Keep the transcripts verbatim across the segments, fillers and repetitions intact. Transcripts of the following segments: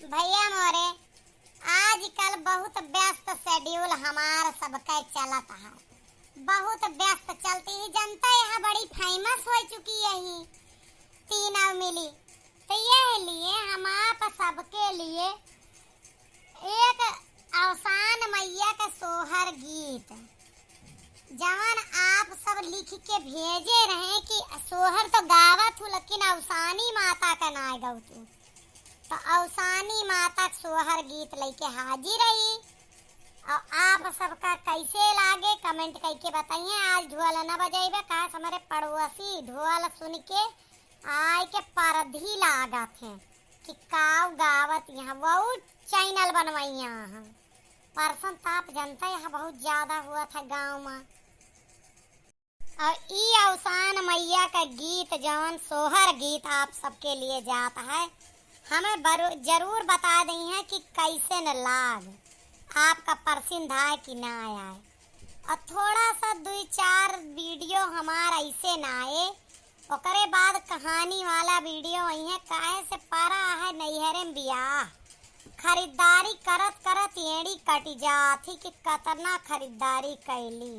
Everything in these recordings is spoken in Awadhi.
भइया मोरे, आजकल बहुत व्यस्त schedule हमार सबके चलत है, बहुत व्यस्त चलती ही जनता यहाँ बड़ी famous होइ चुकी है ही तीनों मिली। तो यह लिए हम आप सबके लिए एक अवसान मइया का सोहर गीत, जवन आप सब लिख के भेजे रहे कि सोहर तो गावत हूँ, लेकिन अवसानी माता का नाय गवतू। तो अवसानी माता का सोहर गीत लइके हाजिर रही। और आप सबका कैसे लागे, comment कइके बताइए। आज ढोल न बजाइबे, काश हमारे पड़ोसी ढोल सुन के आय के परधी लागत है कि काऊ गावत यहाँ, वो channel बनवइया हैं। परसन ताप जनता यहाँ बहुत ज्यादा हुआ था गाँव में। और ई अवसान मइया का गीत, जवन सोहर गीत आप सबके लिए जात है, हमें बरू-, जरूर बता दइहे कि कैसे न लाग, आपका परसिन धाय कि ना आए। और थोड़ा सा दुई चार video हमार ऐसे ना आए, ओकरे बाद कहानी वाला video अइहे, काहे से परा है नैहरे में बियाह। खरीदारी करत करत एड़ी कटि जात ही कि कतना खरीदारी कैली।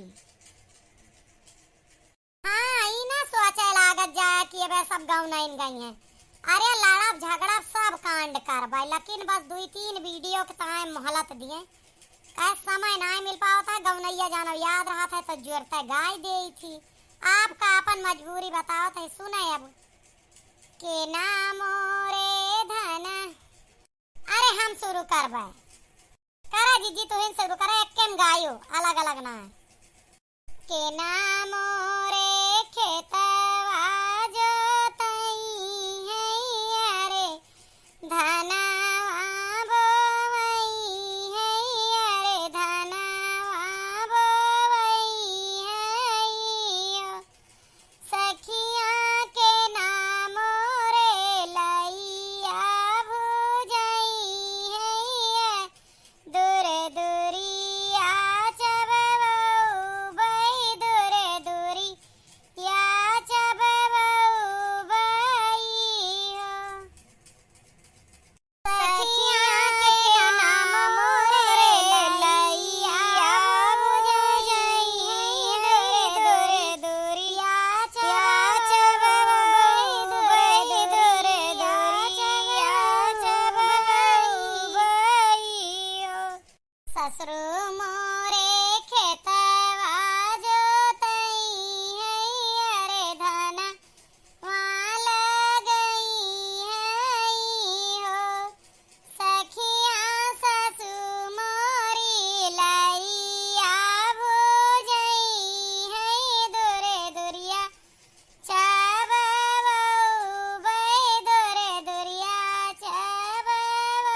हाँ, ई ना सोचे लागत जाए कि अबे सब गौनैन गई हैं। अरे लड़ब झगड़ब सब कांड करबे, लेकिन बस दुई तीन video के ताए मोहलत दिए। कहे समय नाय मिल पावत है, गौनैया जानव याद रहत है तो जुरते गाय देई थी। आपका अपन मजबूरी बतावत है, सुने अब। के ना मोरे धन। अरे हम शुरू करबे। करा जीजी, तुहिन शुरू करा, एक्के में गायो, अलग अलग ना। के ना मोरे खेतवा जोतई है, अरे धनवा बोवई है, अरे धनवा बोवई है ओ। सखिया के ना मोरे लइया भुजई है, दूर दूरिया चबबऊ बई, दूर दूरिया चबबऊ बई हो। सखिया के नाम मोरे लइया भुजई है, दूर दूरिया चबबऊ बई, दूर दूरिया चबबऊ बई हो। ससुरु मोरे खेतवा जोतई है, अरे धनवा लगई है हो। सखिया ससु मोरी लइया भुजई है, दूर दूरिया चबबऊ बई, दूर दूरिया चबबऊ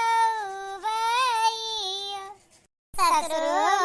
बई हो। ससुरु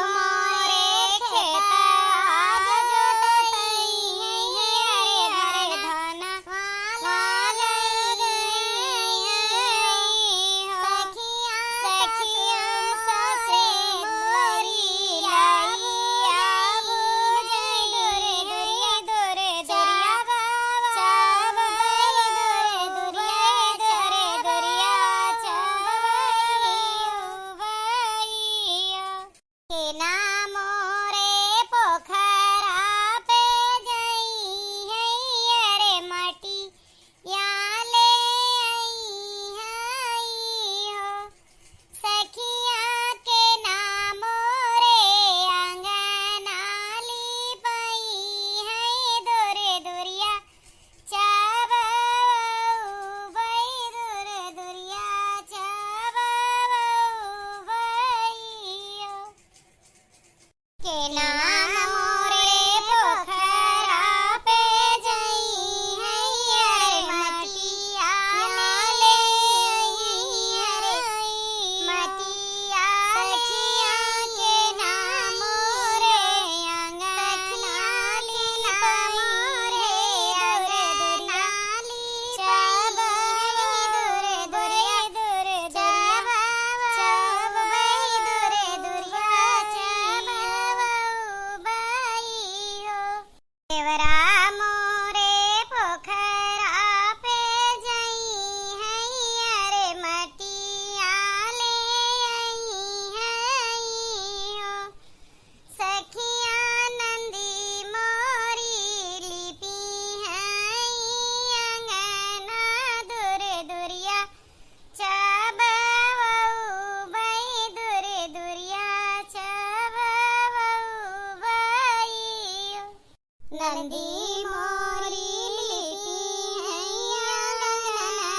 दी मोरी लिपि हैया अंगनवा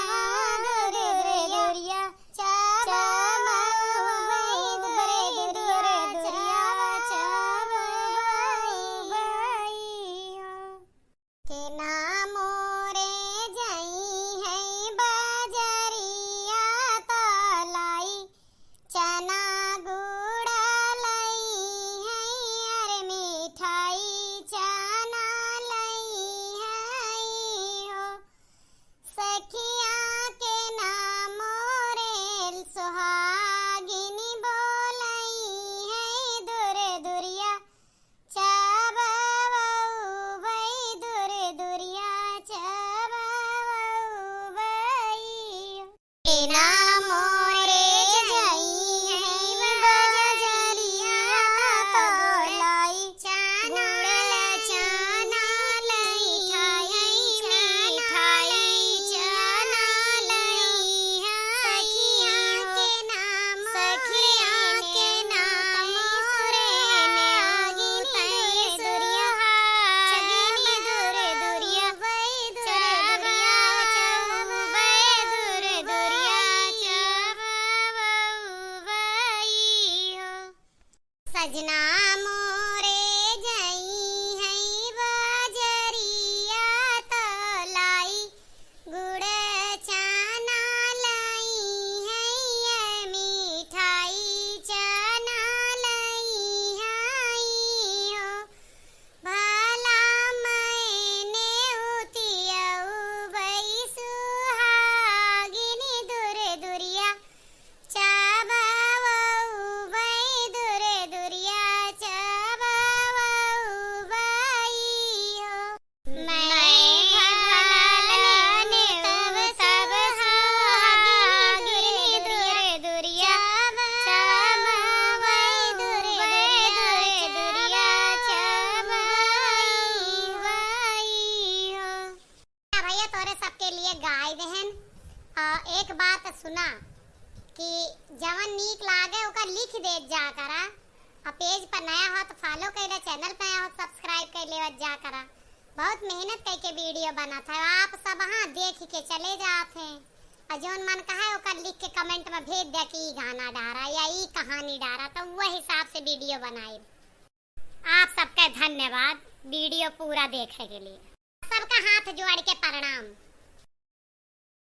दुरि दुरिया, चबउबई दुरि दुरिया, चबउबई हो। के ना मोरे जइहैं बजरिया त लाई, चना गुड़ लइहैं अरे मिठाई चना लइहैं हो। सखिया के ना मोरे सोहागिन बोलइहैं दुरि दुरिया, चबउबई दुरि दुरिया, चबउबई। के ना मोरे जइहैं बजरिया त लाई, चना गुड़ चना लइहैं मिठाई चना लइहैं। सखिया के ना मोरे सखिया के ना मोरे ने आगिन दुरि दुरिया, चगनी दुरि दुरिया, चबउबई दुरि दुरिया, चबउबई दुरि दुरिया, चबउबई हो। सजना मोरे जइहैं बजरिया त लाई, गुड़ चना लइहैं मिठाई चना लइहैं हो। भला मइने उतियउबई सुहागिन दुरि दुरिया, चबउबई दुरि दुरिया, चबउबई हो। मैं भला नेउतब सब सुहागिन दुरि दुरिया, चबउबई दुरि दुरिया, चबउबई हो। भैया तोरे सबके लिए गाय देहन। आ, एक बात सुना कि जवन नीक लागे ओकर लिख देत जा करा। आ, page पर नया हो तो follow कइले, channel पे नया हो तो subscribe कइले जा करा। बहुत मेहनत कइके video बनत है, आप सब हाँ देख के चले जात हैं। और जौन मन कहे ओकर लिख के comment में भेज दे कि ई गाना डारा या ई कहानी डारा, तो वह हिसाब से video बनाए। आप सबका धन्यवाद video पूरा देखे के लिए। सबका हाथ जोड़ के प्रणाम।